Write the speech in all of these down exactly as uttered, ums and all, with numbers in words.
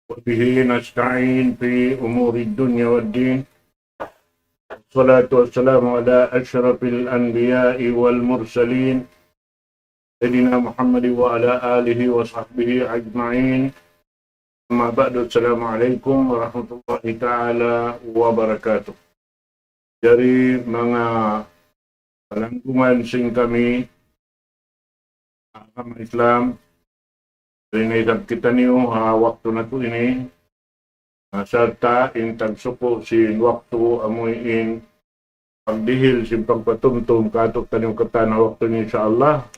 وبه نستعين في أمور الدنيا والدين. والصلاة والسلام على أشرف الأنبياء والمرسلين، سيدنا محمد وعلى آله وصحبه أجمعين. أما بعد، السلام عليكم ورحمة الله تعالى وبركاته. Jari manga palanggungan sin kami, agama Islam, yari na isab kitaniyu ha waktu natu' ini, na sarta' in tagsuku' sin waktu amuin pagdihil sin pagpatumtum kātu'niyu katan ha waktu ini, insya Allah.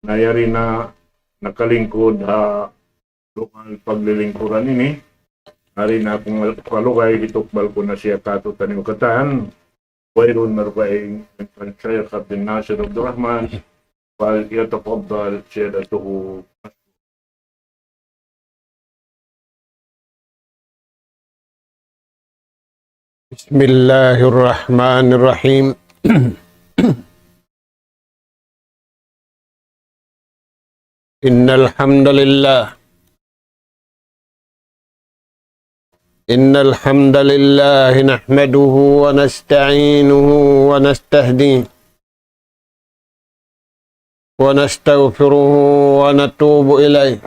Na yari na nakalingkud ha lugal paglilingkuran ini. Yari na aku ngalugay, hitukbal ku na siya kātu'niyu katan. Wayruun marugaing kan Shaykh Abdul Nasir Abdul Rahman, فليتفضل سيادته. بسم الله الرحمن الرحيم. إن الحمد لله، إن الحمد لله نحمده ونستعينه ونستهديه ونستغفره ونتوب إليه،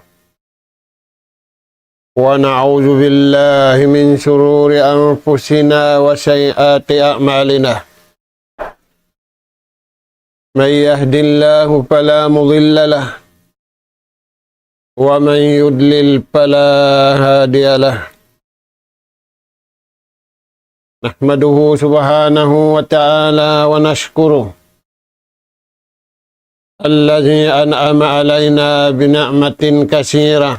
ونعوذ بالله من شرور أنفسنا وسيئات أعمالنا. من يهد الله فلا مضل له، ومن يضلل فلا هادي له. نحمده سبحانه وتعالى ونشكره الذي أنعم علينا بنعمة كثيرة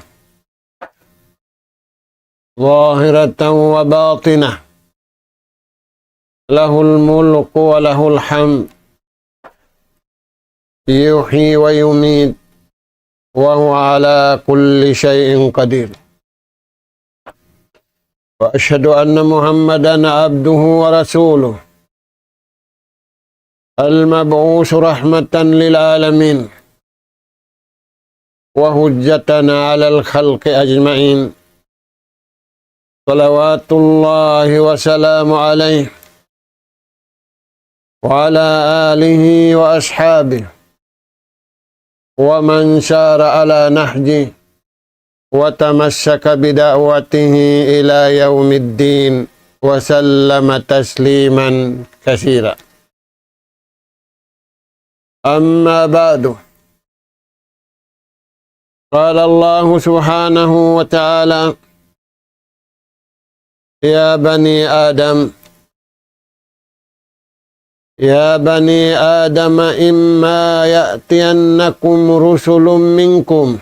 ظاهرة وباطنة، له الملك وله الحمد، يحيي ويميت، وهو على كل شيء قدير. وأشهد أن محمدا عبده ورسوله، المبعوث رحمة للعالمين وحجة على الخلق أجمعين، صلوات الله وسلامه عليه وعلى آله وأصحابه ومن سار على نهجه وتمسك بدعوته إلى يوم الدين، وسلم تسليما كثيرا. أما بعد، قال الله سبحانه وتعالى: يا بني آدم، يا بني آدم، إما يأتينكم رسل منكم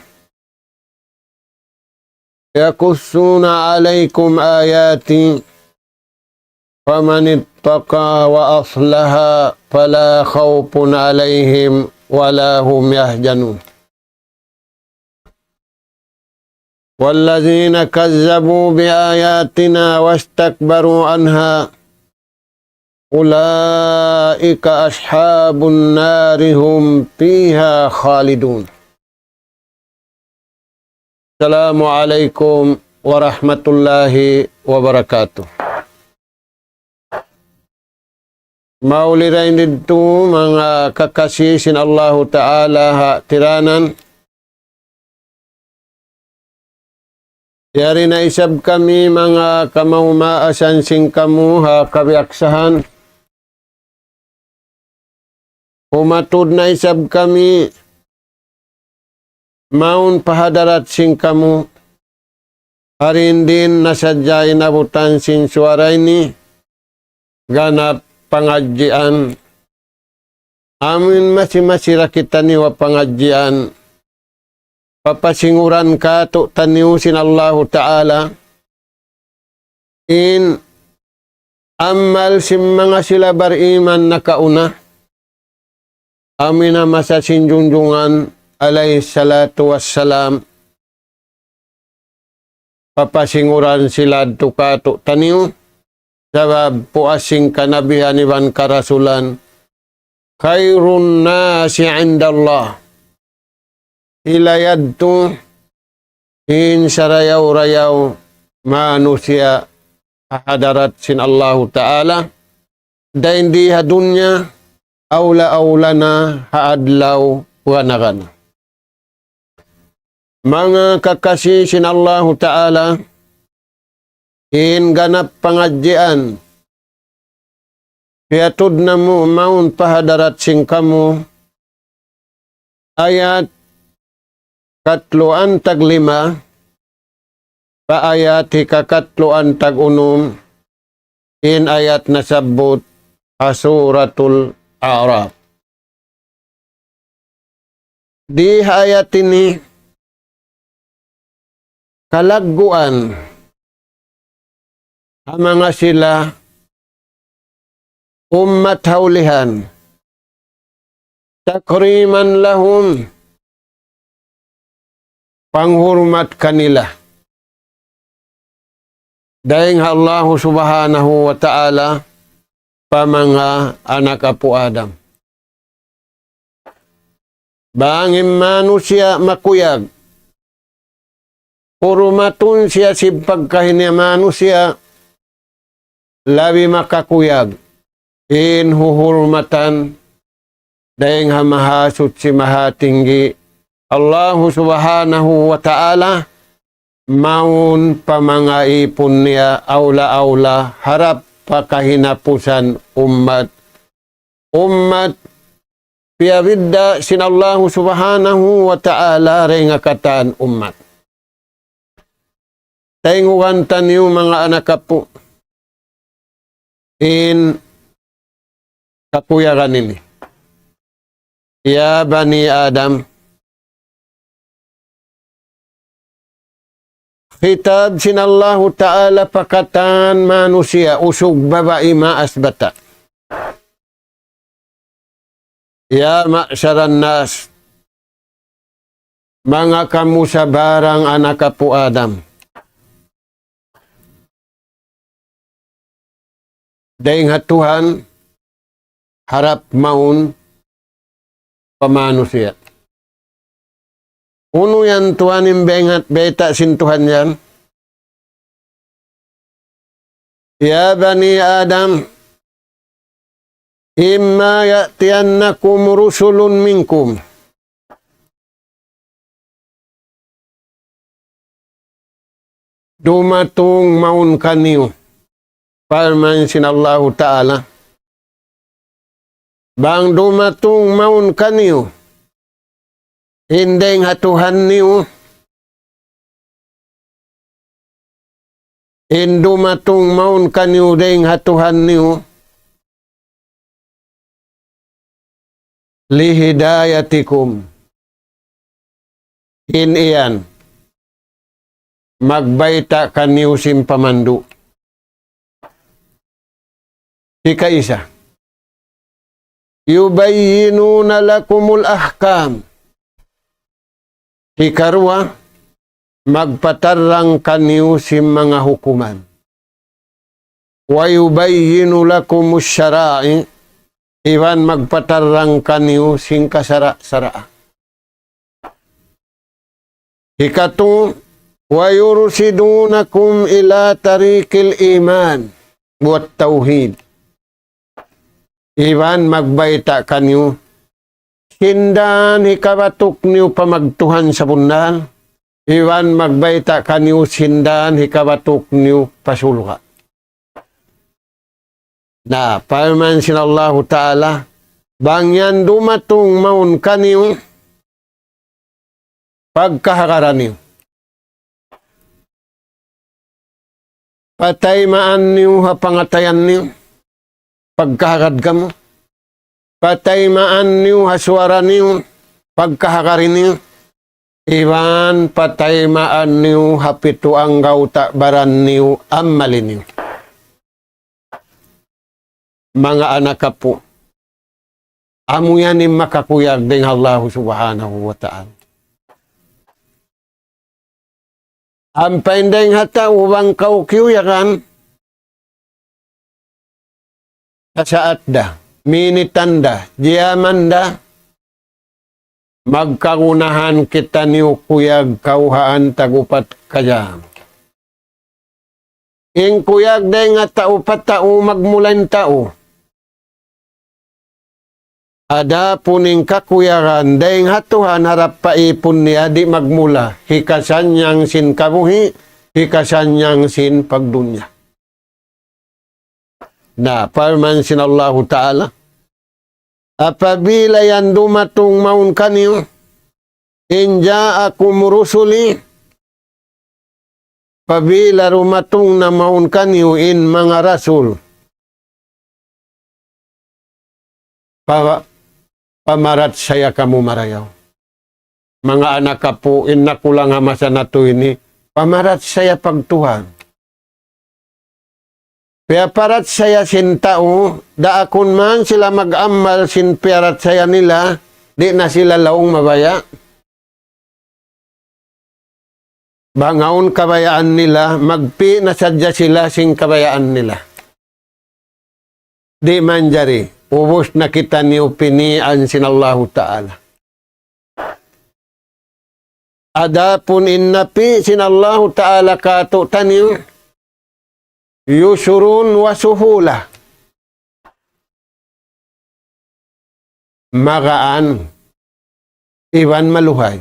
يقصون عليكم آياتي فمن اتقى وأصلح فلا خوف عليهم ولا هم يحزنون. والذين كذبوا بآياتنا واستكبروا عنها أولئك أصحاب النار هم فيها خالدون. السلام عليكم ورحمة الله وبركاته. Mauli dayn didtu manga kakasi sin Allahu Ta'ala ha tiranan. Yari na isab kami manga kamaumaasan sin kamu ha kabiyaksahan. Humatud na isab kami mawn pa hadarat sin kamu. Hari ini na sadja in abutan sin suwara ini, ganap pangadjian. Amin masi-masi ra kitaniyu ha pangadjian. Papasinguran kātu'niyu sin Allahu Ta'ala in amal sin manga sila bariman nakauna. Amu in masa sin Junjungan alayhi salatu wassalam. Papasinguran sila yadtu kātu'niyu. Sabab puas sin kanabihan iban karasulan. خير الناس عند الله. Sila yadtu in sarayaw-rayaw manusiya' ha hadarat sin Allahu Ta'ala, dayn di ha dunya, awla-awla na ha adlaw gana-gana. Manga kakasi sin Allahu Ta'ala, in ganap pangadjian, piyatud namu' mawn pa hadarat sin kamu, ayat katluan tag lima, pa ayat hikakatluan tag unum, in ayat nasabbut ha Suratul A'raf. Di ha ayat ini, kalagguan ha manga sila ummat ha ulihan, takriman lahum, panghurmat kanila dayn ha Allahu Subhanahu wa Ta'ala pa manga anak apu' Adam. Bang in manusiya' makuyag, hurmatun siya sin pagkahi niya manusiya', labi makakuyag in huhurmatan dayn ha Mahasuchi Mahatinggi, Allahu Subhanahu wa Ta'ala, mawn pa manga ipun niya awla-awla harap pa kahinapusan ummat. Ummat piyabidda' sin Allahu Subhanahu wa Ta'ala dayn ha katan ummat. Tayngugan taniyu manga anak apu' in kakuyagan ini. Ya bani Adam, khitab sin Allahu Ta'ala pa katan manusiya', usug babai maas bata'. Ya ma'sharan nas, manga kamu sabarang anak apu' Adam. Dayn ha Tuhan, harap mawn pa manusiya'. Unu yan Tuhan in bayta', bayta' sin Tuhan yan? يا بني آدم إما يأتينكم رسل منكم. Dumatung mawn kaniyu, parman sin Allahu Ta'ala. Bang dumatung mawn kaniyu in dayn ha Tuhan niyu, in dumatung mawn kaniyu dayn ha Tuhan niyu, لهدايتكم. In yan, magbayta' kaniyu sin pamandu'. Hikaisa, يبينون لكم الأحكام. Hikaruwa, magpatarrang kaniyu sin manga hukuman. ويبين لكم الشرائع, iban magpatarrang kaniyu sin kasara'-sara'. Hikatu, ويرشدونكم إلى طريق الإيمان والتوحيد. Iban magbayta' kaniyu sin dan hikabatuk niyu pa magtuhan sabunnal, iban magbayta' kaniyu sin dan hikabatuk niyu pa surga'. Na, parman sin Allahu Ta'ala, bang yan dumatung mawn kaniyu, pagkahagaran niyu. Pataymaan niyu ha pangatayan niyu, pagkahagad kamu. Pataymaan niyu ha suwara niyu, pagkahagari niyu. Iban pataymaan niyu ha pitu anggawta' baran niyu, amali niyu. Manga anak apu', amu yan in makakuyag dayn ha Allahu Subhanahu wa Ta'ala. Ampa in dayn ha tau bang kaw kiyuyagan, sasaat da, minitan da, jiyaman da, magkagunahan kitaniyu kuyag kawhaan tag-upat ka jam. In kuyag dayn ha tau pa tau magmula in tau. Adapun in kakuyagan dayn ha Tuhan harap pa ipun niya di' magmula, hikasannyang sin kabuhi', hikasannyang sin pagdunya. Na, parman sin Allahu Ta'ala, apabila yan dumatung mawn kaniyu, إن جاءكم رسلي, apabila dumatung na mawn kaniyu in manga rasul, pa-, pamarachaya kamu marayaw. Manga anak apu', in nakulang ha masa natu' ini, pamarachaya pagtuhan. Piyaparachaya sin tau, daakun man sila mag-amal sin piyarachaya nila, di' na sila laung mabaya'. Bang awn kabayaan nila, magpi' na sadja sila sin kabayaan nila. Di' manjari, ubus na kitaniyu pinian sin Allahu Ta'ala. Adapun in napi' sin Allahu Ta'ala kātu'niyu, يسر وسهولة. Magaan iban maluhay.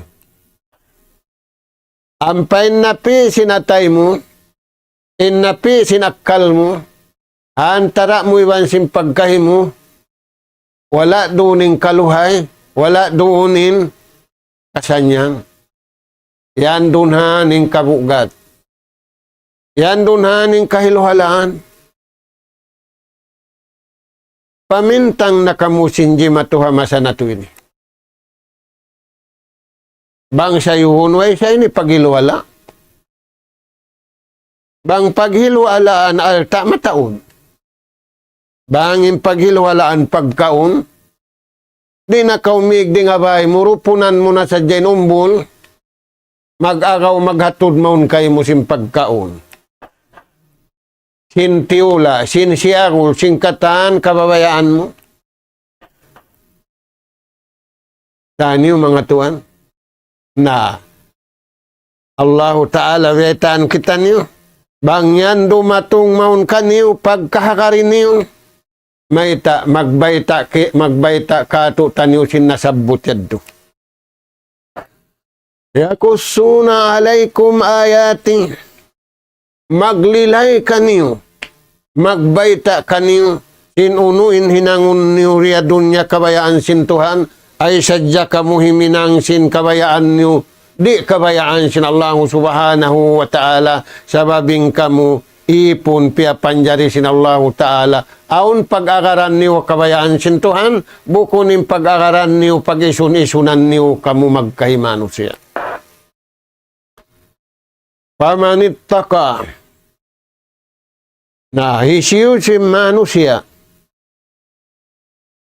Ampa in napi' sin atay mu, in napi' sin akkal mu, ha antara' mu iban sin pagkahi mu, wala' duun in kaluhay, wala' duun in kasannyang. Yan duun ha in kabugat. Yan duun ha in kahiluhalaan. Pamintang na kamu sin jimatu ha masa natu' ini. Bang sayuhun way sa ini paghiluhala'. Bang paghiluhalaan alta' mataud. Bang in paghiluhalaan pagkaun, di' na kaw mīg dayn ha bāy mu, rupunan mu na sadja in umbul, mag-agaw maghatud mawn kaymu sin pagkaun. Sin tiyula', sin siyagul, sin katan kabayaan mu. Taniyu manga tuwan. Na, Allahu Ta'ala, baytaan kitaniyu. Bang yan dumatung mawn kaniyu, pagkahagari niyu, mayta', magbayta' ki-, magbayta' kātu'niyu sin nasabbut yadtu. يقصون عليكم آياتي. Maglilay kaniyu, magbayta' kaniyu, sin unu in hinangun niyu di ha dunya kabayaan sin Tuhan, ay sadja kamu himinang sin kabayaan niyu, di' kabayaan sin Allahu Subhanahu wa Ta'ala, sabab in kamu ipun piyapanjari sin Allahu Ta'ala. Awn pag-agaran niyu kabayaan sin Tuhan, bukun in pag-agaran niyu pag-isun-isunan niyu kamu magkahi manusiya'. فمن اتقى. Na, hisiyu-siyu in manusiya'.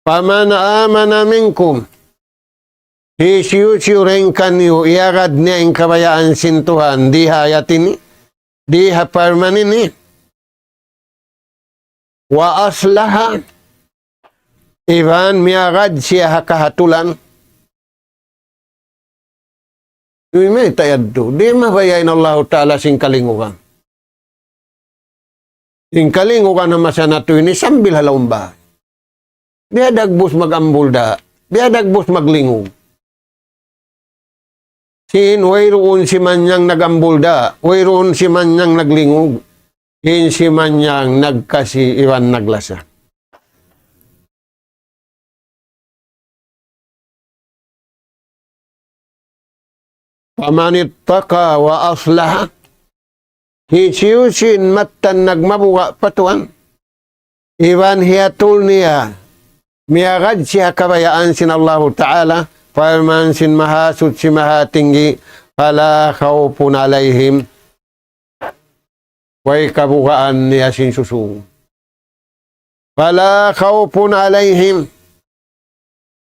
فمن آمن منكم. Hisiyu-siyu dayn kaniyu iyagad niya in kabayaan sin Tuhan, di ha ayat ini, di ha parman ini. وأصلح, iban miyagad siya ha kahatulan. Mayta' yadtu, di' mabaya' in Allahu Ta'ala sin kalingugan. In kalingugan ha masa natu' ini sambil ha lawm bāy. Biya' dagbus mag-ambul da, biya' dagbus maglingug. Sin wayruun simanyang nag-ambul da, wayruun simanyang naglingug. In simanyang nagkasi iban naglasa. فمن اتقى وأصلح. Hisiyu-siyu in mattan nagmabuga' pa Tuhan, iban hiyatul niya, miyagad siya ha kabayaan sin Allahu Ta'ala, parman sin Mahasuchi Mahatinggi, فلا خوف عليهم. Way kabugaan niya sin susūng. فلا خوف عليهم.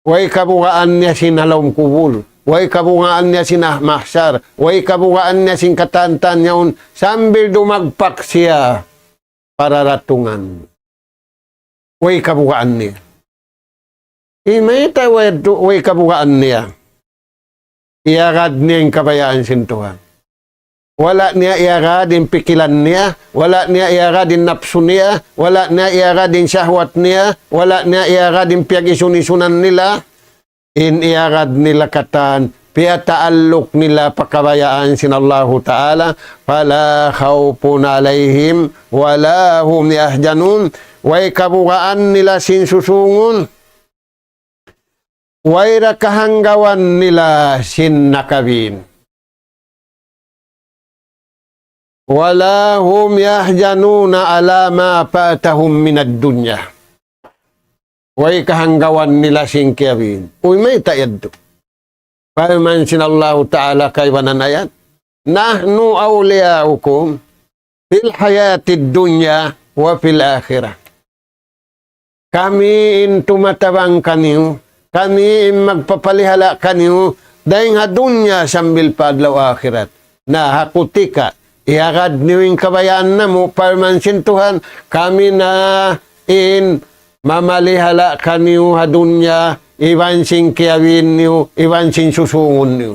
Way kabugaan niya sin ha lawm kubul. Way kabugaan niya sin ha mahsar. Way kabugaan niya sin katantan yaun sambil dumagpak siya pararatungan. Way kabugaan niya. Imayta' way du-, way kabugaan niya. Iyagad niya in kabayaan sin Tuhan. Wala' niya iyagad in pikilan niya, wala' niya iyagad in napsu niya, wala' niya iyagad in shahwat niya, wala' niya iyagad in piyag-isun-isunan nila. In iyagad nila katan, piyataalluk nila pa kabayaan sin Allahu Ta'ala, فلا خوف عليهم ولا هم يحزنون. Way kabugaan nila sin susungun, way da kahanggawan nila sin nakabin. ولا هم يحزنون على ما فاتهم من الدنيا. Way kahanggawan nila sin kiyabin. Uy, mayta' yadtu? Parman sin Allahu Ta'ala kaibanan ayat, نحن أولياؤكم في الحياة الدنيا وفي الآخرة. Kami in tumatabang kaniyu, kami in magpapalihala' kaniyu, dayn ha dunya sambil pa adlaw akhirat. Na ha kutika, iyagad niyu in kabayaan namu', parman sin Tuhan, kami na in mamalihala' kaniyu ha dunya, iban sin kiyawin niyu, iban sin susungun niyu.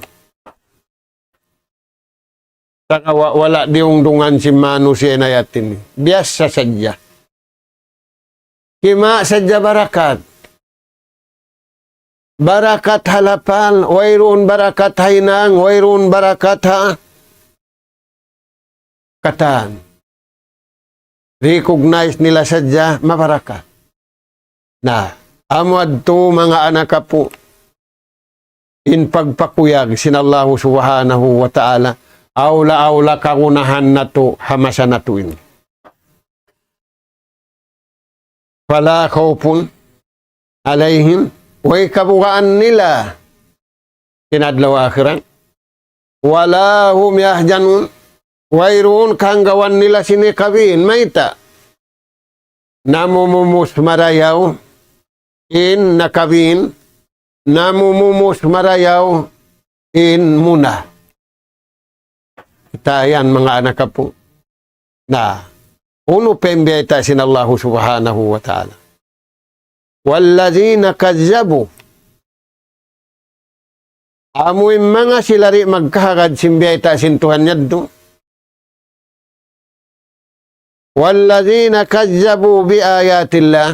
Sagawa' wala' diyungdungan sin manusiya' in ayat ini. Biyasa sadja. Kima' sadja barakat. Barakat ha lapal, wayruun barakat ha hinang, wayruun barakat ha katan. Recognize nila sadja mabarakat. Na, amu yadtu manga anak apu', in pagpakuyag sin Allahu Subhanahu wa Ta'ala, awla-awla kagunahan natu' ha masa natu' ini. فلا خوف عليهم, way kabugaan nila sin adlaw akhirat. ولا هم يحزنون, wayruun kahanggawan nila sin nakabin, mayta'? Namumumus marayaw in nakabin, namumumus marayaw in muna. Kita' yan, manga anak apu'. Na, unu pa in biyayta' sin Allahu Subhanahu wa Ta'ala. والذين كذبوا. Amu in manga sila di' magkahagad sin biyayta' sin Tuhan yadtu. والذين كذبوا بآيات الله.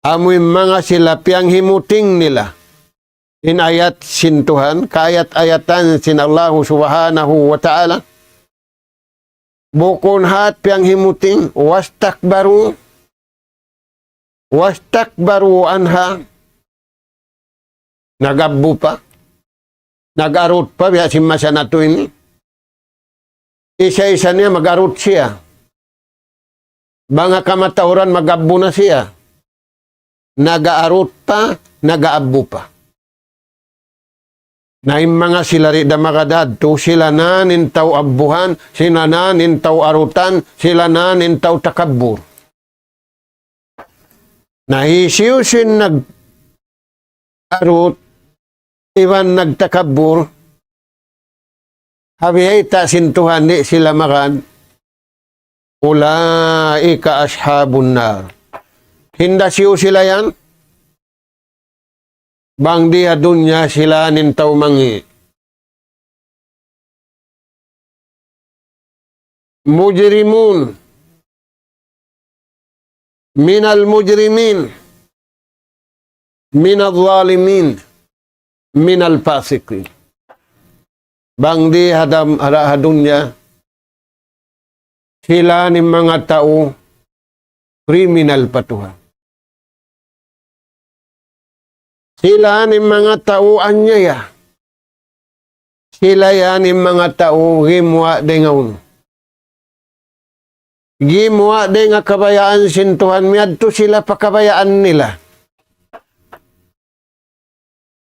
Amu in manga sila piyanghimuting nila in ayat sin Tuhan, kaayat-ayatan sin Allahu Subhanahu wa Ta'ala. Bukun hat piyanghimuting, واستكبروا, واستكبروا عنها. Nag-abbu pa. Nag-arut pa, biya' sin masa natu' ini. Isa-isa niya mag-arut siya. Bang ha kamatauran mag-abbu na siya. Nag-arut pa, nag-abbu pa. Na in manga sila di' da makadtu, sila na in tau abbuhan, sila na in tau arutan, sila na in tau takabbur. Na hisiyu-siyu in nag-arut, iban nagtakabbur, ha biyayta' sin Tuhan di' sila magad, أولئك أصحاب النار. Hinda hisiyu sila yan? Bang di ha dunya sila in tau mangi'. مجرمون من المجرمين من الظالمين من الفاسقين. Bang di ha dam-, ha, ha dunya, sila in manga tau kriminal pa Tuhan. Sila in manga tau anyaya. Sila yan in manga tau gimuwa' dayn ha unu. Gimuwa' dayn ha kabayaan sin Tuhan, miyadtu sila pa kabayaan nila.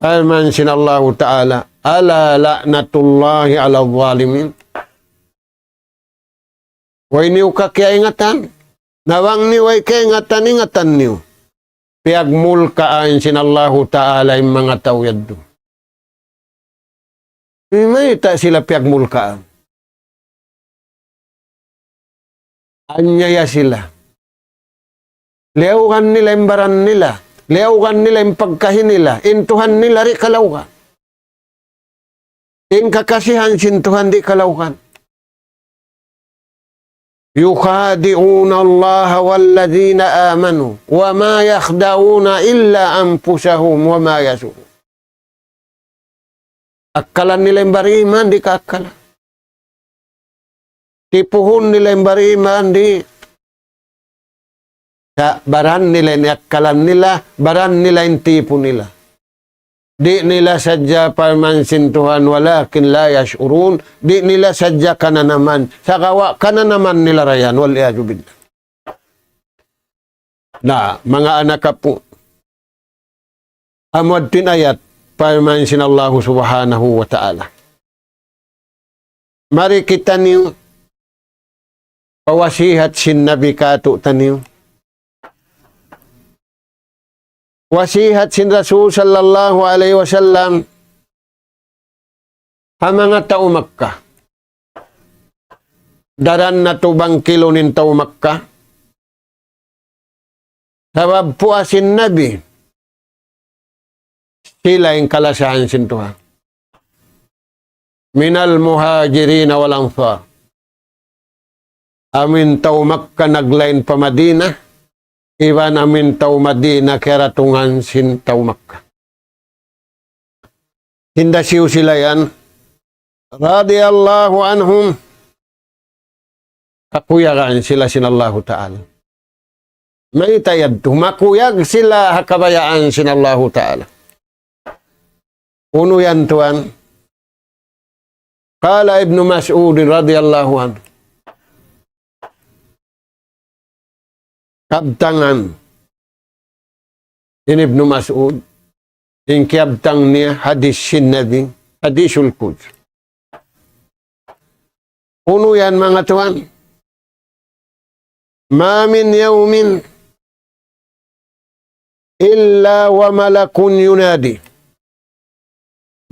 Parman sin Allahu Ta'ala, ألا لعنة الله على الظالمين. Way niyu kakiyaingatan, na bang niyu way kaingatan, ingatan niyu. Piyagmulkaan sin Allahu Ta'ala in manga tau yadtu. Mayta' sila piyagmulkaan? Anyaya sila. Liyaugan nila in baran nila. Liyaugan nila in pagkahi nila. In Tuhan nila di' kalaugan. In kakasihan sin Tuhan di' kalawhan. يخادعون الله والذين آمنوا وما يخدعون إلا أنفسهم وما يشعرون. Akkalan nila in bariman, di' kaakkalan. Tipuhun nila in bariman, di'. Sa' baran nila in akkalan nila, baran nila in tipu nila. Di' nila sadja parman sin Tuhan, ولكن لا يشعرون. Di' nila sadja kananaman. Sagawa' kananaman nila ra yan, والعياذ بالله. Na, manga anak apu'. Amu yadtu in ayat, parman sin Allahu Subhanahu wa Ta'ala. Mari kitaniyu, pa wasihat sin Nabi kātu'niyu. Wasihat sin Rasul sallallahu alayhi wasallam, ha manga tau Makkah. Daran natu' bangkilun in tau Makkah. Sabab puas sin Nabi, sila in kalasahan sin Tuhan. من المهاجرين والأنصار. Amu in tau Makkah naglain pa Madinah, iban amu in tau Madinah kiyaratungan sin tau Makkah. Hinda siyu sila yan, رضي الله عنهم, kakuyagan sila sin Allahu Ta'ala. Mayta' yadtu, makuyag sila ha kabayaan sin Allahu Ta'ala. Unu yan tuwan? قال ابن مسعود رضي الله عنه. Kabtangan in Ibnu Mas'ud, in kiyabtang niya hadis sin Nabi, hadisul qudsi. Unu yan, manga tuwan? ما من يوم إلا وملك ينادي.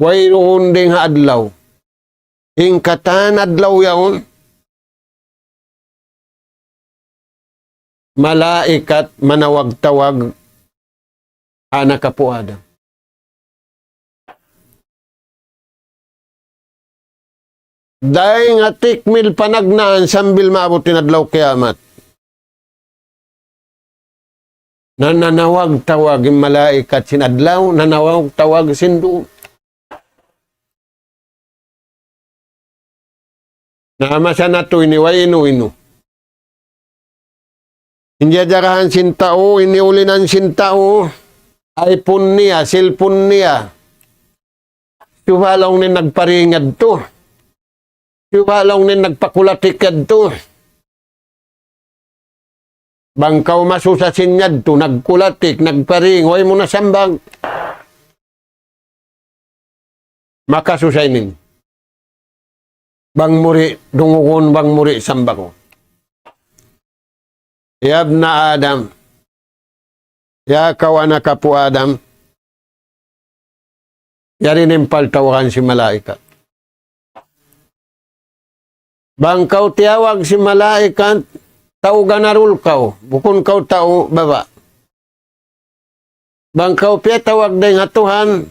Wayruun dayn ha adlaw. In katan adlaw yaun, malaikat manawag-tawag anak apu' Adam. Dayn ha tikmil panagnaan sambil maabut in adlaw kiyamat. Nananawag-tawag in malaikat sin adlaw, nanawag-tawag sin duun. Na masa natu' ini way inu-inu. In jajarahan sin tau, in iulinan sin tau, iPhone niya, cellphone niya. Subay laung niya nagparing yadtu. Subay laung niya nagpakulatik yadtu. Bang kaw masusa sin yadtu, nagkulatik, nagparing, way mu na sambag. Makasusa ini. Bang mu di' dungugun, bang mu di' sambagun. يا ابن آدم, ya kaw anak apu' Adam, yari in paltawagan sin malaikat. Bang kaw tiyawag sin malaikat, tau ganarul kaw, bukun kaw tau baba'. Bang kaw piyatawag dayn ha Tuhan,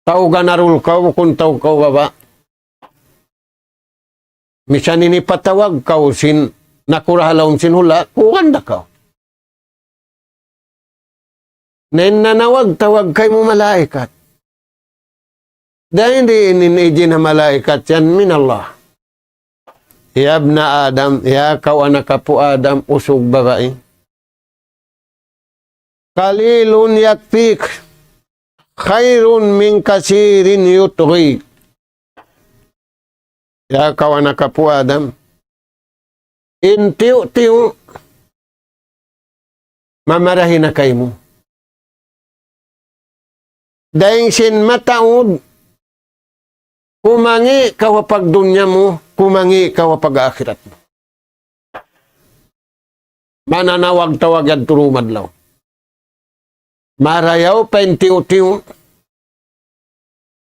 tau ganarul kaw, bukun tau kaw baba'. Misan ini patawag kaw sin nakura' ha lawm sin hula', kuwan da kaw. Na in nanawag-tawag kaymu malaikat. Dayn di in ijin ha malaikat yan من الله. يا ابن آدم, ya kaw anak apu' Adam, usug babai. قليل يكفيك خير من كثير يطغيك. Ya kaw anak apu' Adam, in tiyu'-tiyu' mamarahi na kaymu. Dayn sin mataud, kumangi' kaw ha pagdunya mu, kumangi' kaw ha pag-akhirat mu. Mananawag-tawag yadtu dum adlaw. Marayaw pa in tiyu'-tiyu'.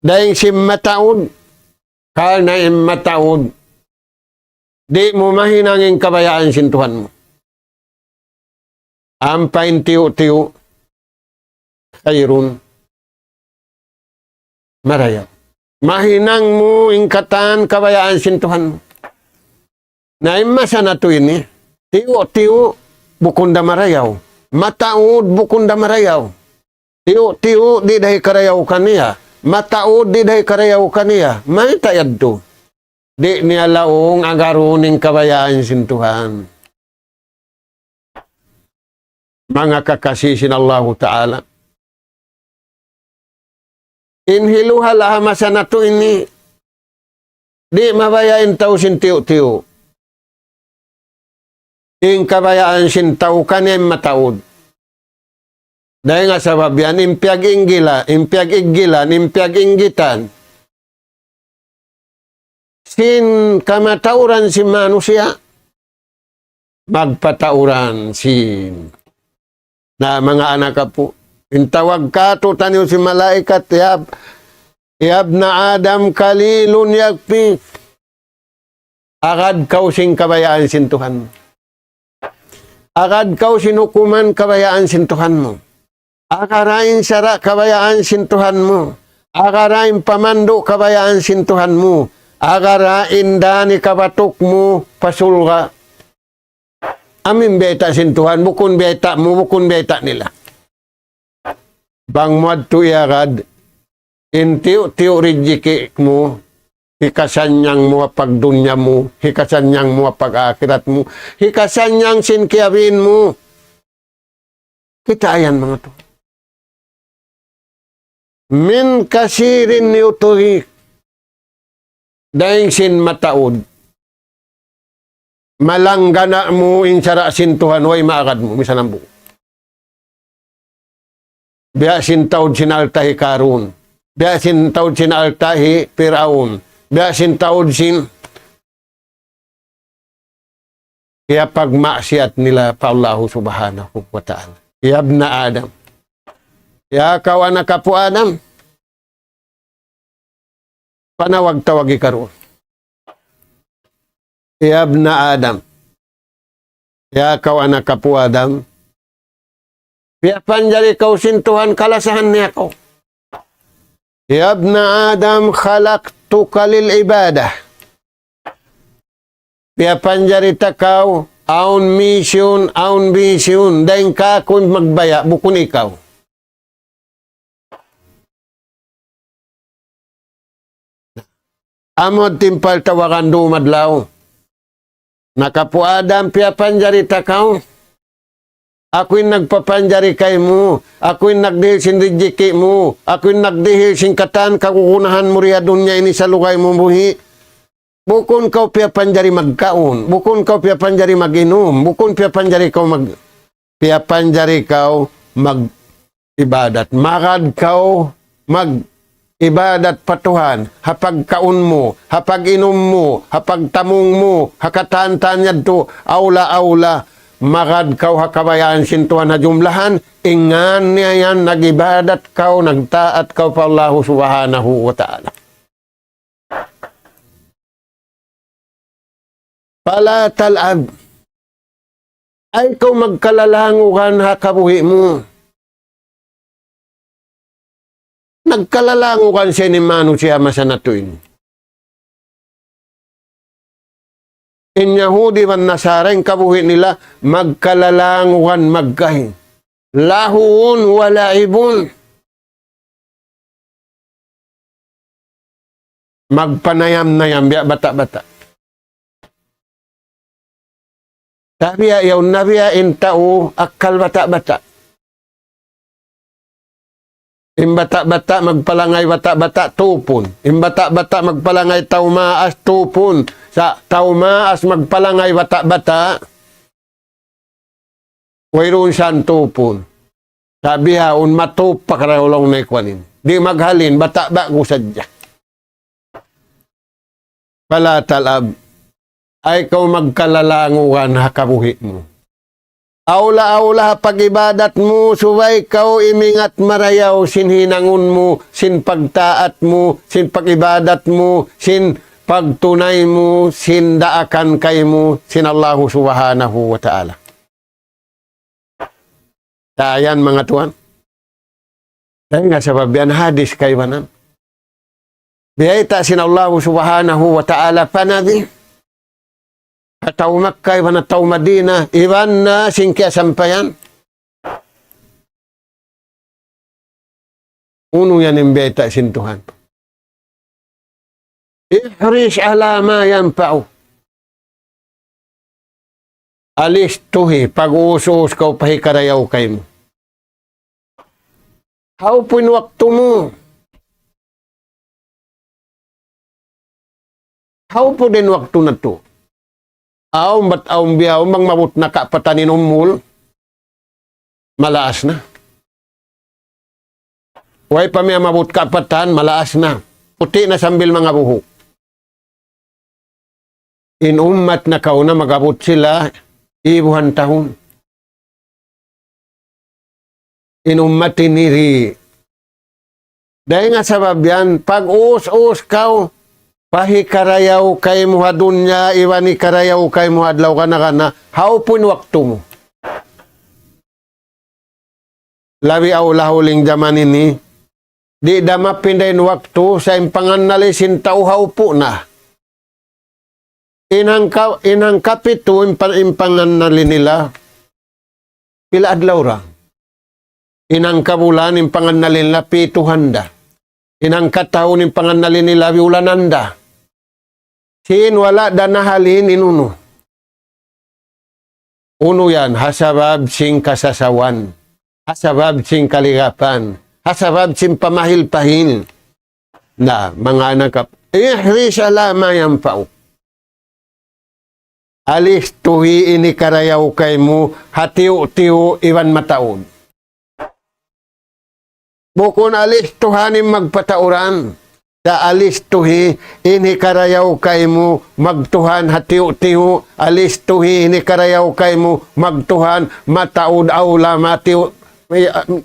Dayn sin mataud, karna' in mataud, di' mu mahinang in kabayaan sin Tuhan mu. Ampa in tiyu'-tiyu', خير, marayaw. Mahinang mu in katan kabayaan sin Tuhan mu. Na in masa natu' ini, tiyu'-tiyu' bukun da marayaw. Mataud bukun da marayaw. Tiyu'-tiyu' di' da hikarayaw kaniya. Mataud di' da hikarayaw kaniya. Mayta' yadtu? Di' niya laung agarun in kabayaan sin Tuhan. Manga kakasi sin Allahu Ta'ala. In hiluhala' ha masa natu' ini, di' mabaya' in tau sin tiyu'-tiyu'. In kabayaan sin tau kaniya in mataud. Dayn ha sabab yan, in piyag-inggila, in piyag-iggilan, in piyag-inggitan sin kamatauran sin manusiya', magpatauran sin. Na, manga anak apu', in tawag kātu'niyu sin malaikat, "Ya, ya ibna Adam, qalilun yakfik." Agad kaw sin kabayaan sin Tuhan mu. Agad kaw sin hukuman kabayaan sin Tuhan mu. Agara in sara' kabayaan sin Tuhan mu. Agara in pamandu' kabayaan sin Tuhan mu. Agara in dān hikabatuk mu pa surga'. Amu in bayta' sin Tuhan, bukun bayta' mu, bukun bayta' nila. Bang mu yadtu iyagad, in tiyu'-tiyu' rijiki' mu, hikasanyang mu ha pagdunya mu, hikasanyang mu ha pag-akhirat mu, hikasanyang sin kiyabiin mu. Kitaa yan, manga tuwan. Min kasirin yuturik. Dayn sin mataud. Malanggana' mu in sara' sin Tuhan, way maagad mu, misan hambuuk. Biya' sin taud sin alta' hi Karun. Biya' sin taud sin alta' hi Piraun. Biya' sin taud sin kiyapagmaksiyat nila pa Allahu Subhanahu wa Ta'ala. Ya ibna Adam. Ya kaw anak apu' Adam. Panawag-tawag hikaruun. Ya ibna Adam. Ya kaw anak apu' Adam. Piyapanjari kaw sin Tuhan, kalasahan niya kaw. Ya ibna Adam, khalaqtuka lil ibadah. Piyapanjari ta kaw, awn mission, awn vision, dayn kāku' magbaya', bukun ikaw. Amu timpal tawagan dum adlaw. Anak apu' Adam, piyapanjari ta kaw. Aku in nagpapanjari kaymu, aku in nagdihil sin rijiki' mu, aku in nagdihil sin katan kagunahan mu di ha dunya ini salugay mu buhi'. Bukun kaw piyapanjari magkaun, bukun kaw piyapanjari mag-inum, bukun piyapanjari kaw mag-, piyapanjari kaw mag-ibadat. Magad kaw mag-ibadat pa Tuhan, ha pagkaun mu, ha pag-inum mu, ha pagtamung mu, ha katan-katan yadtu, awla-awla, magad kaw ha kabayaan sin Tuhan ha jumlahan, in ngan niya yan, nag-ibadat kaw, nagtaat kaw pa Allahu Subhanahu wa Ta'ala. Fala tal'ab. Ayaw kaw magkalalangugan ha kabuhi' mu. Nagkalalangugan siya in manusiya' masa natu' ini. In Yahudi iban Nasara, in kabuhi' nila, magkalalangugan magkahi. Lahwun wa la'ibun. Magpanayam-nayam biya' bata'-bata'. Tabiya' yaun na biya' in tau akkal bata'-bata'. In bata'-bata' magpalangay bata'-bata' tupun. In bata'-bata' magpalangay tau maas tupun. Sa' tau maas magpalangay bata'-bata', wayruun santupun. Sa' bihaun matup pa karayaw laung na ikuan ini. Di' maghalin, bata' ba'gu sadja. Fala tal'ab. Ayaw kaw magkalalangugan ha kabuhi' mu. Awla-awla ha pag-ibadat mu, subay kaw imingat marayaw sin hinangun mu, sin pagtaat mu, sin pag-ibadat mu, sin pagtunay mu, sin daakan kaymu, sin Allahu Subhanahu wa Ta'ala. Sa' yan, manga tuwan. Dayn ha sabab yan hadis kaibanan. Biyayta' sin Allahu Subhanahu wa Ta'ala pa Nabi, ha tau Makkah, iban ha tau Madinah, iban na sin kiyasampayan. Unu yan in biyayta' sin Tuhan. احرص على ما ينفعك. Alistuhi, pag-uus-uus kaw pa hikarayaw kaymu. Hawpu in waktu mu. Hawpu da in waktu natu'. Awn bat awn bihaun bang maabut na kapatan in umul, malaas na. Way pa miyamabut kapatan, malaas na. Puti' na sambil mangabuhuk. In ummat nakauna magabut sila, ibuhan tahun. In ummat ini di'. Dayn ha sabab yan, pag-uus-uus kaw, pa hikarayaw kaymu ha dunya, iban hikarayaw kaymu ha adlaw kana-kana, hawpu in waktu mu. Labi awla huling jaman ini, di' da mapinda in waktu, sa' in pangannal sin tau hawpu na. In hangka-, in hangkapitu in pa-, in pangannal nila, pila adlaw ra. In hangkabulan in pangannal nila, pitu handa. In hangkatahun in pangannal nila, biyulan handa. Sin wala' da nahalin in unu. Unu yan, ha sabab sin kasasawan, ha sabab sin kaligapan, ha sabab sin pamahil-pahil. Na, manga anak kap-, احرص على ما ينفعك. Alistuhi in hikarayaw kaymu, ha tiyu'-tiyu' iban mataud. Bukun alistuhan in magpatauran. Sa' alistuhi in hikarayaw kaymu magtuhan ha tiyu'-tiyu', alistuhi in hikarayaw kaymu magtuhan mataud awla matiyu',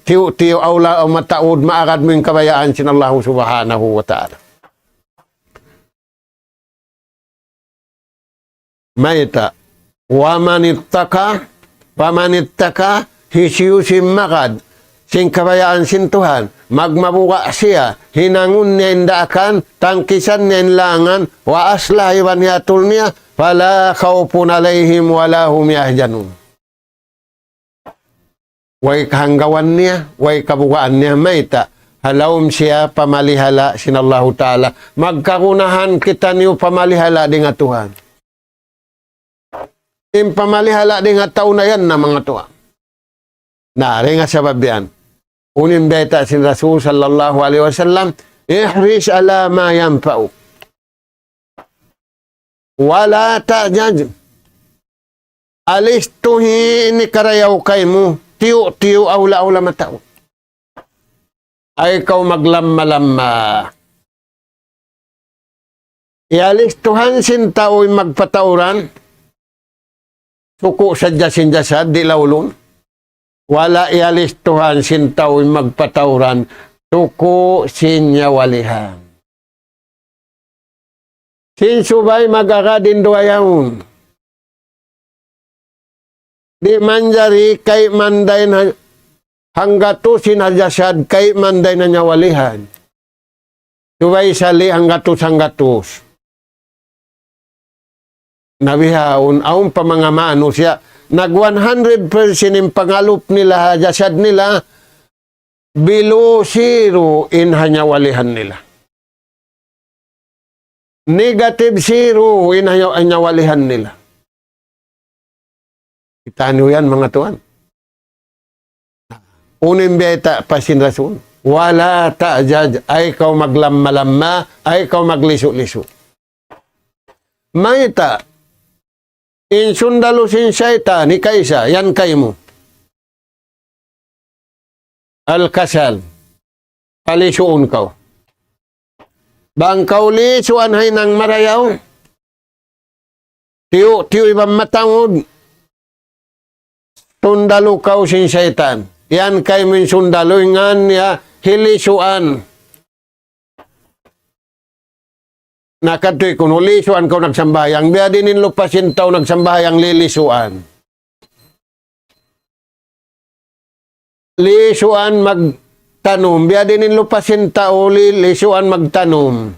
tiyu'-tiyu' awla mataud maagad mu in kabayaan sin Allahu Subhanahu wa Ta'ala. Mayta', ومن اتقى، فمن اتقى, hisiyu-siyu in magad sin kabayaan sin Tuhan, magmabuga' siya, hinangun niya in daakan, tangkisan niya in langan, وأصلح, iban hiyatul niya, فلا خوف عليهم ولا هم يحزنون. Way kahanggawan niya, way kabugaan niya, mayta', ha lawm siya pamalihala' sin Allahu Ta'ala. Magkagunahan kitaniyu pamalihala' dayn ha Tuhan. In pamalihala' dayn ha tau na yan na manga tuwan. Na, dayn ha sabab yan. Unu in bayta' sin Rasul sallallahu alayhi wasallam, احرص على ما ينفعك. ولا تعجز. Alistuhi in hikarayaw kaymu, tiyu'-tiyu' awla-awla mataud. Ayaw kaw maglamma-lamma. Iyalistuhan sin tau in magpatauran, suku' sadja sin jasad, di' laulun. Wala' iyalistuhan sin tau in magpatauran, suku' sin nyawalihan. Sin subay mag-agad in duwa yaun. Di' manjari kayman dayn ha-, hanggatus in ha jasad, kayman dayn ha nyawalihan. Subay sali' hanggatus-hanggatus. Na bihaun, awn pa manga manusiya', nag one hundred percent in pangalup nila ha jasad nila, below zero in ha nyawalihan nila. Negative zero in ha nya-, nyawalihan nila. Kitaniyu yan, manga tuwan. Unu in bayta' pa sin Rasul? ولا تعجز, ayaw kaw maglamma-lamma, ayaw kaw maglisu-lisu. Mayta', in sundalu sin saytan, hikaisa, yan kaymu. الكسل. Palisuun kaw. Bang kaw lisuan ha hinang marayaw, tiyu'-tiyu' iban mataud, sundalu kaw sin saytan. Yan kaymu in sundalu, in ngan niya hilisuan. Na katuy kunu', lisuan kaw nagsambahayang. Biya' diin in lupa sin tau nagsambahayang lilisuan. Lisuan magtanum. Biya' diin in lupa sin tau li-, lisuan magtanum.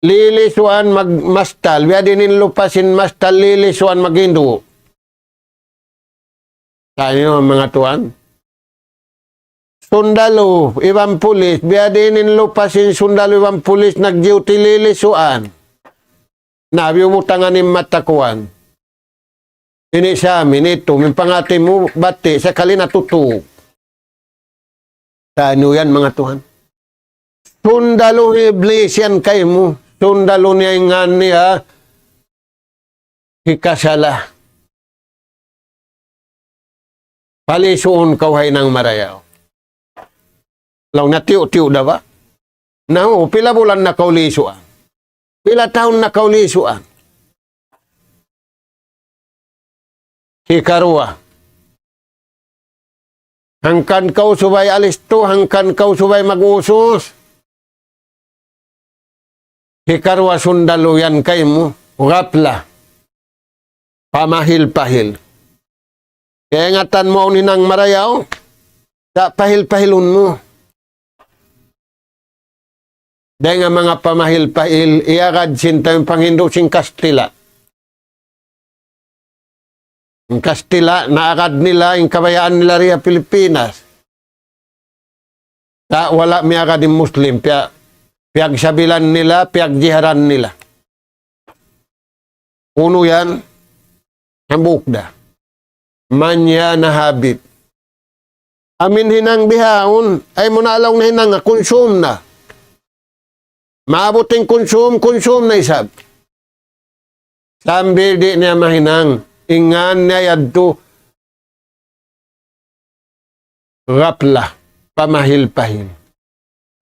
Lilisuan magmastal. Biya' diin in lupa sin mastal, lilisuan maghindu'. Taniyu, manga tuwan. Sundalu iban pulis, biya' diin in lupa sin sundalu iban pulis nag-duty, lilisuan. Na, biyubutangan in mata kuwan. Ini sa amin, itu, mipangati mu, bati', sakali natutug. Taniyu yan, manga tuwan. Sundalu hi Iblis yan kaymu. Sundalu niya in ngan niya, hikasala. Palisuun kaw ha hinang marayaw. Laung niya tiyu'-tiyu' da ba? Na, uu, pila bulan na kaw lisuan? Pila tahun na kaw lisuan? Hikaruwa. Hangkan kaw subay alistu, hangkan kaw subay mag-usus. Hikaruwa sundalu yan kaymu, ghafla. Pamahil-pahil. Kaingatan mu awn hinang marayaw, sa' pahil-pahilun mu. Dayn ha manga pamahil-pahil, iyagad sin tau in panghindu' sin Kastila'. In Kastila', naagad nila, in kabayaan nila riya Pilipinas. Sa' wala' miyagad in Muslim, piya-, piyagsabilan nila, piyagjiharan nila. Unu yan, hambuuk da. Manya na habit. Amin hinang bihaun, ay mu na laung na hinang, kunsum na. Maabut in kunsum, kunsum na isab. Sambil di' niya mahinang, in ngan niya yadtu, ghafla, pamahil-pahil.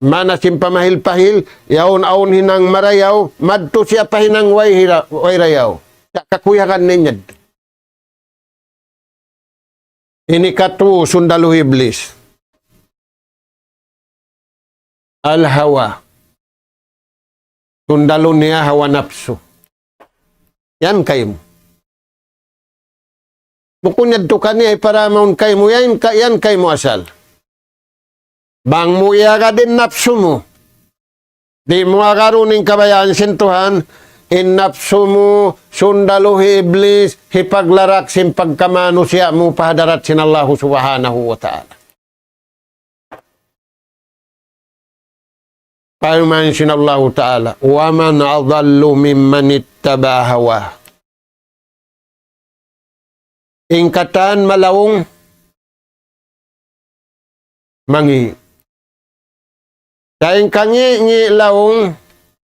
Maana sin pamahil-pahil, yaun awn hinang marayaw, madtu siya pa hinang way hira-, way rayaw. Sa' kakuyagan niya yadtu. Ini katu sundalu Iblis. Al-hawa. Sundalu niya hawa napsu. Yan kaymu. Bukun yadtu kaniya iparamaun kaymu, yan ka-, yan kaymu asal. Bang mu iyagad in napsu mu. Di' mu agarun in kabayaan sin Tuhan, in napsu mu, sundalu hi Iblis, hipaglarak sin pagkamanusiya' mu pa hadarat sin Allahu Subhanahu wa Ta'ala. Parman sin Allahu Ta'ala, وَمَنْ أَضَلُّ مِمَّنِ اتَّبَعَ هَوَاهُ. In katan malaung mangi'. Sa' in kangi'-ngi' laung,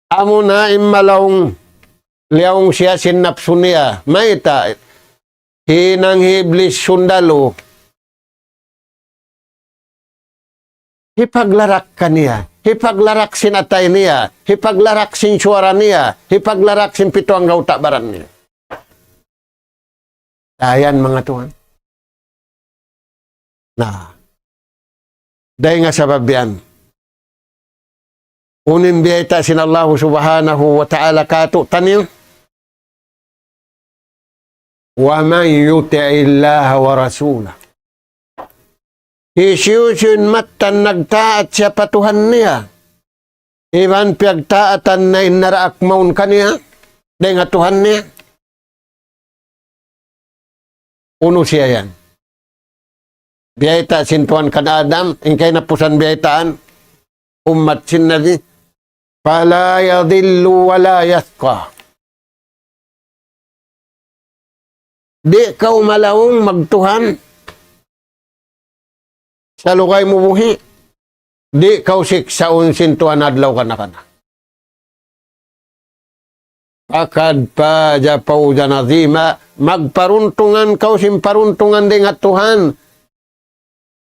amuna in malaung, liyaung siya sin napsu niya. Mayta', hinang hi Iblis sundalu. Hipaglarak kaniya, hipaglarak sin atay niya, hipaglarak sin suwara niya, hipaglarak sin pitu anggawta' baran niya. Dayan, manga tuwan. Na, dayn ha sabab yan. Unu in biyayta' sin Allahu Subhanahu wa Ta'ala kātu'niyu, وَمَنْ يُطِعِ اللَّهَ وَرَسُولَهُ. Hisiyu-siyu in mattan nagtaat siya pa Tuhan niya, iban piyagtaatan niya in naraak mawn kaniya, dayn ha Tuhan niya. Unu siya yan? Biyayta' sin Tuhan kan Adam, in kahinapusan biyaytaan, ummat sin Nabi, فَلَا يَضِلُّ وَلَا يَشْقَى. Di' kaw malaung magtuhan salugay mu buhi'. Di' kaw siksaun sin Tuhan adlaw kana-kana. فَقَدْ فَازَ فَوْزًا عَظِيمًا. Magparuntungan kaw sin paruntungan dayn ha Tuhan.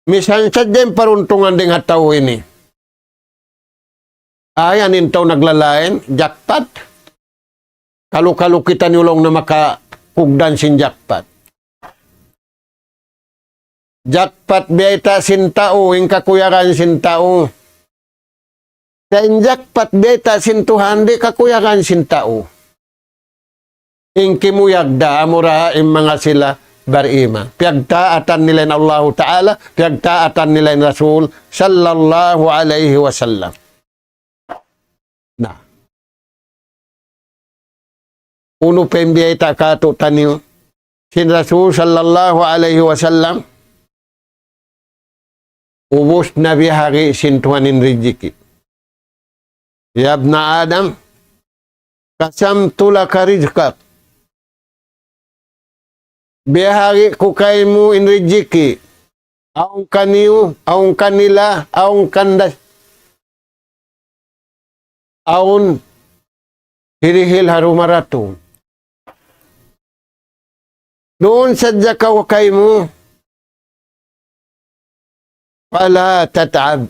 Misan sadja in paruntungan dayn ha tau ini. Ayan in tau naglalain, jackpot. Kalu-kalu kitaniyu laung na makakugdan sin jackpot. Jackpot biyayta' sin tau, in kakuyagan sin tau. Sa' in jackpot biyayta' sin Tuhan, di' kakuyagan sin tau. In kimuyag da, amura in manga sila bariman. Piyagtaatan nila in Allahu Ta'ala, piyagtaatan nila in Rasul sallallahu alayhi wasallam. Na. Unu pa in biyayta' kātu'niyu sin Rasul sallallahu alayhi wasallam, ubus na biyahagi' sin Tuhan in rijiki'. يا ابن آدم قسمت لك رزقك. Biyahagi' ku kaymu in rijiki'. Awn kaniyu, awn kanila, awn kanda, awn hirihil ha rumaratung. Duun sadja kaw kaymu. فلا تتعب.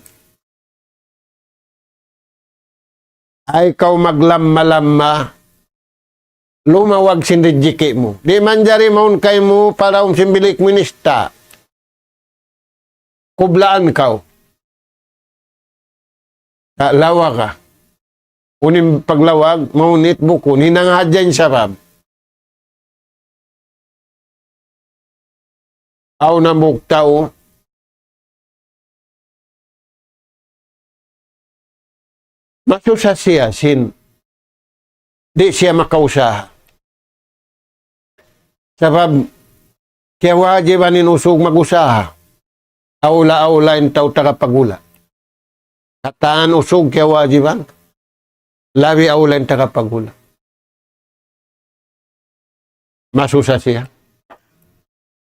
Ayaw kaw maglamma-lamma. Lumawag sin rijiki' mu. Di' manjari mawn kaymu pa lawm sin bilik minista. Kublaan kaw. Sa' lawaga. Unu in paglawag, mahunit bukun, hinang hadja in sabab. Awn hambuuk tau, masusa siya sin di' siya makausaha. Sabab, kiyawajiban in usug mag-usaha. Awla-awla in tau tagapagula. Katan usug kiyawajiban, labi awla in tagapagula. Masusa siya.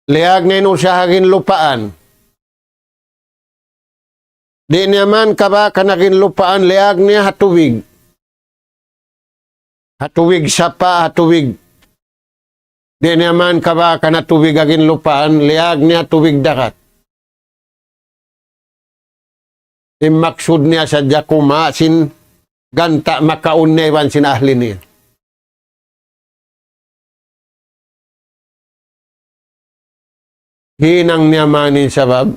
Liyag niya in usaha ha ginlupaan. Di' niya man kabakan ha ginlupaan, liyag niya ha tubig. Ha tubig sapa', ha tubig. Di' niya man kabakan ha tubig ha ginlupaan, liyag niya ha tubig dagat. In maksud niya sadja kumawa' sin ganta' makaun niya iban sin ahli niya. Hinang niya man in sabab,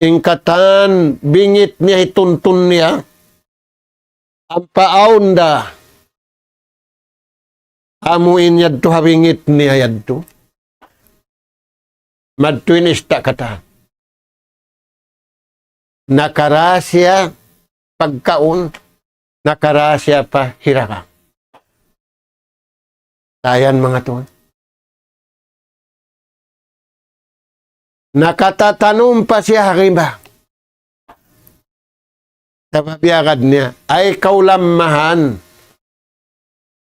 in katan bingit niya hituntun niya, ampa awn da amu in yadtu ha bingit niya yadtu. Madtu in ista' katan. Nakarasiya pagkaun, nakarasiya pa hiraga. Tayan manga tuwan. Nakatatanum pa siya ha riba. Sabab iyagad niya, ayaw kaw lammahan.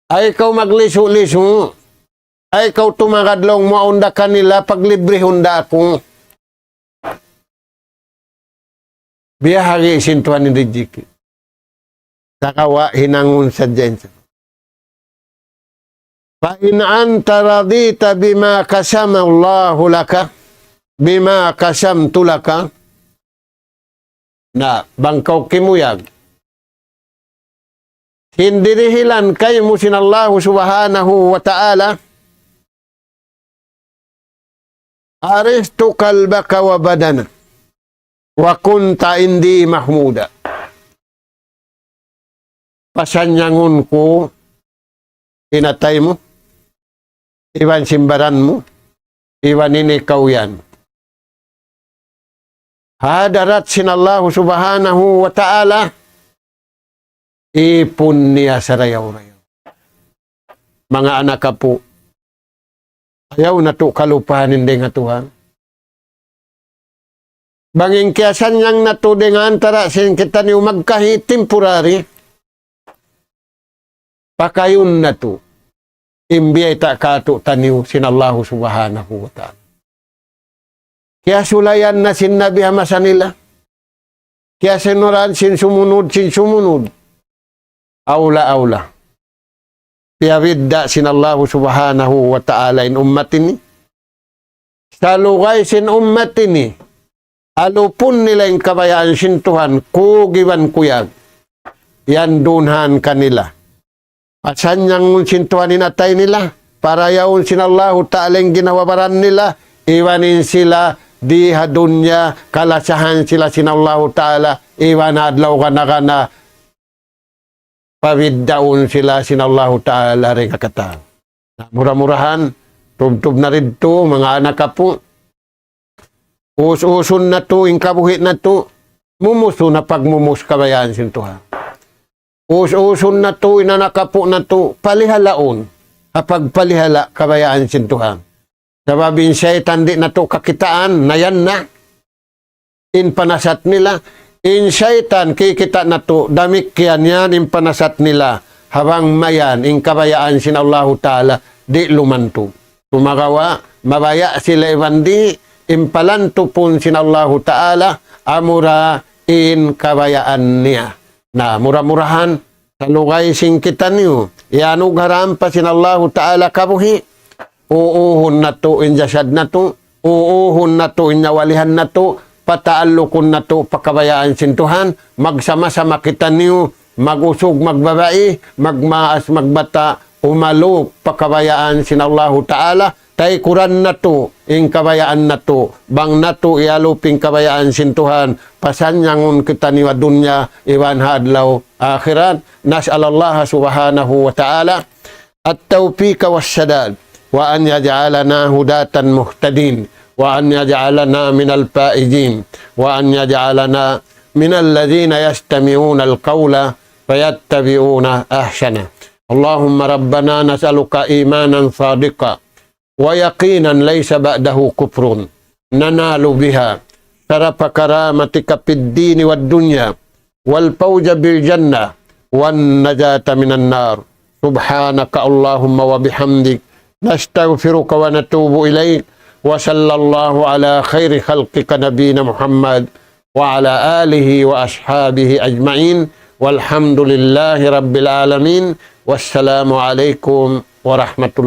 Ayaw kaw maglisu-lisu. Ayaw kaw tumagad laung mu awn da kanila, paglibrihun da aku. Biyahagi' sin Tuhan in rijiki'. Sagawa' hinangun sadja in sa. فإن أنت رضيت بما قسم الله لك، بما قسمت لك. Na, bang kaw kimuyag sin dirihilan kaymu sin Allahu Subhanahu wa Ta'ala, أرحت قلبك وبدنك وكنت عندي محمودا. Pasanyangun ku in atay mu, iban sin baran mu, iban ini kaw yan. Ha hadarat sin Allahu Subhanahu wa Ta'ala, ipun niya sarayaw-rayaw. Manga anak apu', ayaw natu' kalupahan in dayn ha Tuhan. Bang in kiyasanyang natu' dayn ha antara' sin kitaniyu magkahi temporary, pakayun natu' in biyayta' kātu'niyu sin Allahu Subhanahu wa Ta'ala. Kiyasulayan na sin Nabi ha masa nila. Kiyasinuran sin sumunud, sin sumunud. Awla-awla. Piyabidda' sin Allahu Subhanahu wa Ta'ala in ummat ini. Salugay sin ummat ini, alupun nila in kabayaan sin Tuhan, kug iban kuyag. Yan dunhan kanila. Pasanyangun sin Tuhan in atay nila, parayawun sin Allahu Ta'ala in ginhawa-baran nila, iban in sila di ha dunya, kalasahan sila sin Allahu Ta'ala, iban adlaw gana-gana, pabiddaun sila sin Allahu Ta'ala dayn ha katan. Na, mura-murahan, tubtub na didtu, manga anak apu'. Us-usun natu', in kabuhi' natu', mumusu na pagmumus kabayaan sin Tuhan. Us-usun natu', in anak apu' natu', palihalaun. ha pagpalihala' kabayaan sin Tuhan. Sabab in saytan di' natu' kakitaan, na yan na. In panasat nila, in saytan kikita' natu', damikkiyan yan in panasat nila. Ha bang mayan, in kabayaan sin Allahu Ta'ala, di' lumantu'. Sumagawa', mabaya' sila iban di', in palantupun sin Allahu Ta'ala, amura in kabayaan niya. Na, mura-murahan, salugay sin kitaniyu, iyanugarahan pa sin Allahu Ta'ala kabuhi', uuhun natu' in jasad natu', uuhun natu' in nyawalihan natu', pataallukun natu' pa kabayaan sin Tuhan, magsama-sama kitaniyu, mag-usug, magbabai, magmaas, magbata', umalup pa kabayaan sin Allahu Ta'ala, taykuran natu', in kabayaan natu', bang natu' iyalup in kabayaan sin Tuhan, pasanyangun kitaniyu ha dunya, iban ha adlaw akhirat. نسأل الله سبحانه وتعالى التوفيق والسداد، وأن يجعلنا هداة مهتدين، وأن يجعلنا من الفائزين، وأن يجعلنا من الذين يستمعون القول فيتبعون أحسنه. اللهم ربنا نسألك إيمانا صادقا ويقينا ليس بعده كفر ننال بها شرف كرامتك في الدين والدنيا والفوز بالجنة والنجاة من النار. سبحانك اللهم وبحمدك، نستغفرك ونتوب إليك. وصلى الله على خير خلقك نبينا محمد وعلى آله وأصحابه أجمعين. والحمد لله رب العالمين. والسلام عليكم ورحمة الله.